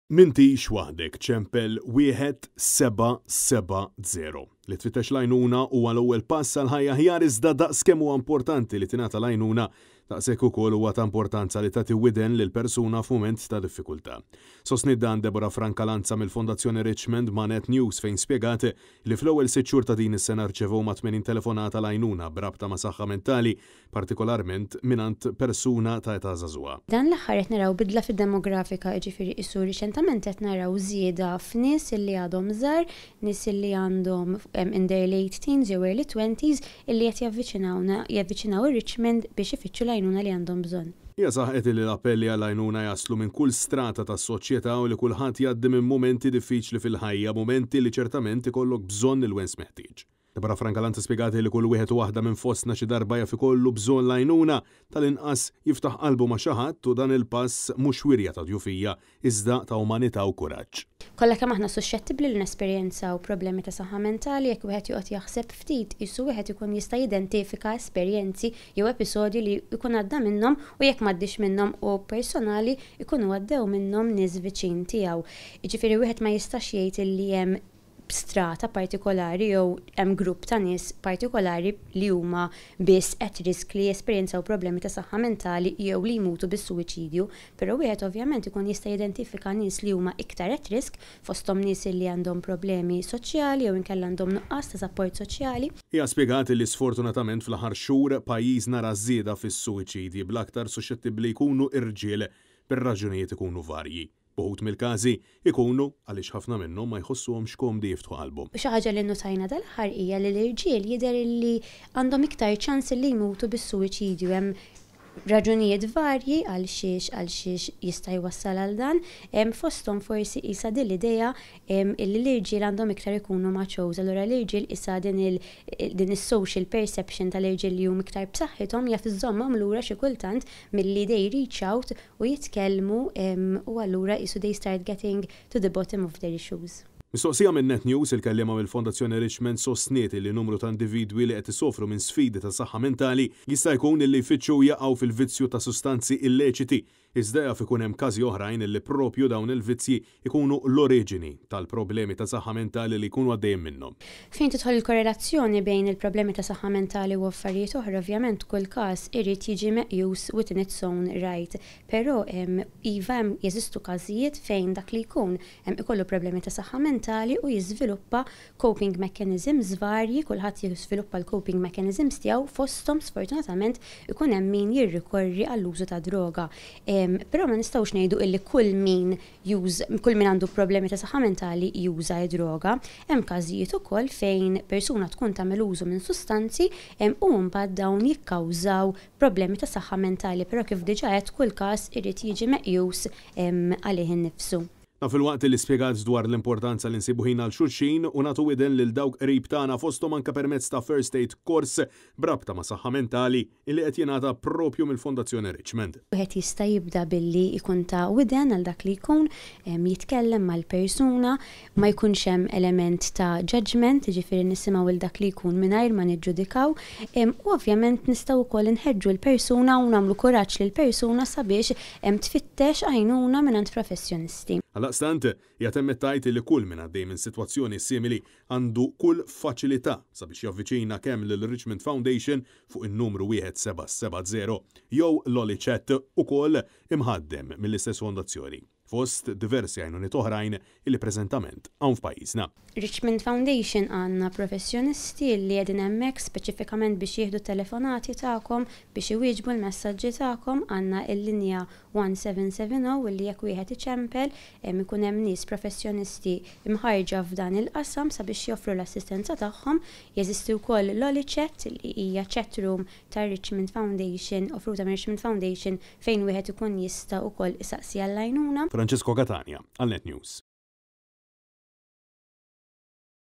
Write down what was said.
M'intix waħdek, ċempel 1770. Li tfittex l-għajnuna huwa l-ewwel pass għal ħajja aħjar iżda daqs kemm huwa importanti li tingħata l-għajnuna, daqshekk ukoll huwa ta' importanza li tagħti widen lil persuna f'mument ta' diffikultà. Sostniet dan Deborah Francalanza mill-Fondazzjoni Richmond ma' Net News fejn spjegat li fl-ewwel sitt xhur ta' din is-sena rċevew ma' 80 telefonata l-għajnuna b'rabta ma' saħħa mentali partikolarment mingħand persuna ta' età żagħżugħa. Dan l-aħħar qed naraw bidla fid-demografika, jiġifieri qisu riċentament qed naraw żieda f'nies illi għadhom żgħar, nies illi għandhom in their late teens jew early twenties illi qed javviċinawna, javviċinaw ir-Richmond biex ifittxu l-għajnuna li għandhom bżonn. Hija saħqet illi l-appelli għall-għajnuna jaslu minn kull strata tas-soċjetà u li kulħadd jgħaddi minn mumenti diffiċli fil-ħajja, mumenti li ċertament ikollok bżonn il-wens meħtieġ. Deborah Francalanza spjegat li kull wieħed u waħda minn fostna xi darba jaf ikollu bżonn l-għajnuna, tal-inqas jiftaħ qalbu ma' xi ħadd u dan il-pass mhux wirja ta' djufija iżda ta' umanità u kuraġġ. Kollha kemm aħna suxxettibbli li nesperjenzaw problemi ta' saħħa mentali jekk wieħed joqgħod jaħseb ftit qisu wieħed ikun jista' jidentifika esperjenzi jew episodji li jkun għadda minnhom u jekk m'għaddiex minnhom hu personali jkunu għaddew minnhom nies viċin tiegħu. Jiġifieri wieħed ma jistax jgħid illi hemm strata partikolari jew hemm grupp ta' nies partikolari li huma biss at risk li jesperjenzaw problemi ta' saħħa mentali jew li jmutu bis-suwiċidju, però wieħed ovvjament ikun jista' jidentifika nies li huma iktar at risk, fosthom nies li għandhom problemi soċjali jew inkella għandhom nuqqas ta' sapport soċjali. Hija spjegat li sfortunatament fl-aħħar xhur pajjiżna ra żieda fis-suwiċidji bl-aktar suxxettibbli jkunu irġiel bir-raġunijiet ikunu varji. B'uħud mill-każi ikunu għaliex ħafna minnhom ma jħossuhomx komdi jiftħu qalbhom. Xi ħaġa li nnotajna dal-aħħar hija li l-irġiel jidher li għandhom iktar ċans li jmutu bis-suwiċidju. Hemm raġunijiet varji għal xiex għal xiex jista' jwassal għal dan. Fosthom forsi qisha din l-idea illi l-irġiel għandhom iktar ikunu machos. Allura l-irġiel qisha din il din is-social perception tal-irġiel li huma iktar b'saħħithom jaf iżżommhom lura xi kultant milli they reach out u jitkellmu u allura qisu they start getting to the bottom of their issues. Mistoqsija minn Net News, il-kelliema mill-Fondazzjoni Richmond sostniet li numru ta' individwi li qed isofru minn sfidi ta' saħħa mentali jista' jkun li jfittxu jaqgħu fil-vizzju ta' sustanzi illeċiti, iżda jaf ikun hemm każi oħrajn li propju dawn il-vizzji ikunu l-oriġini tal-problemi ta' saħħa mentali li jkunu għaddejjin minnhom. Fejn tidħol il-korrelazzjoni bejn il-problemi ta' saħħa mentali u affarijiet oħra, ovvjament kull każ irid jiġi meqjus within its own right. Però iva hemm jeżistu każijiet fejn dak li jkun ikollu problemi ta' saħħa mentali u jiżviluppa coping mechanisms varji, kulħadd jiżviluppa l-coping mechanisms tiegħu, fosthom sfortunatament ikun hemm min jirrikorri għall-użu ta' droga. Però ma nistgħux ngħidu illi kull min już kull min għandu problemi ta' saħħa mentali juża droga. Hemm każijiet ukoll fejn persuna tkun tagħmel użu minn sustanzi u mbagħad dawn jikkawżaw problemi ta' saħħa mentali, però kif diġà għedt kull każ irid jiġi meqjus għalih innifsu. Dan filwaqt li spjegat dwar l-importanza li nsibu ħin għal xulxin u nagħtu widen lil dawk qrib tagħna fosthom anke permezz ta' First Aid Course b'rabta ma' saħħa mentali illi qed jingħata propju mill-Fondazzjoni Richmond. Wieħed jista' jibda billi jkun ta' widen għal dak li jkun, jitkellem mal-persuna, ma jkunx hemm element ta' judgment, jiġifieri nisimgħu lil dak li jkun mingħajr ma niġġudikaw, u ovvjament nistgħu wkoll inħeġġu l-persuna u nagħmlu kuraġġ lill-persuna sabiex tfittex għajnuna mingħand professjonisti. Għaldaqstant, hija temmet tgħid li kull min għaddej minn sitwazzjoni simili għandu kull faċilità sabiex javviċina kemm lil Richmond Foundation fuq in-numru 1770 jew Lolly Chat ukoll imħaddem mill-istess fondazzjoni. Fost diversi għajnuniet oħrajn illi preżentament hawn f'pajjiżna. Richmond Foundation għandna professjonisti li qegħdin hemmhekk speċifikament biex jieħdu telefonati tagħkom, biex iwieġbu l-messaġġi tagħkom, għandna l-linja 1770 li jekk wieħed iċempel ikun hemm nies professjonisti imħarġa f'dan il-qasam sabiex joffru l-assistenza tagħhom. Jeżisti wkoll Lolly Chat li hija chat room tar Richmond Foundation, offruta minn Richmond Foundation fejn wieħed ikun jista' wkoll isaqsi għall-għajnuna. Francesco Catania, għal Net News.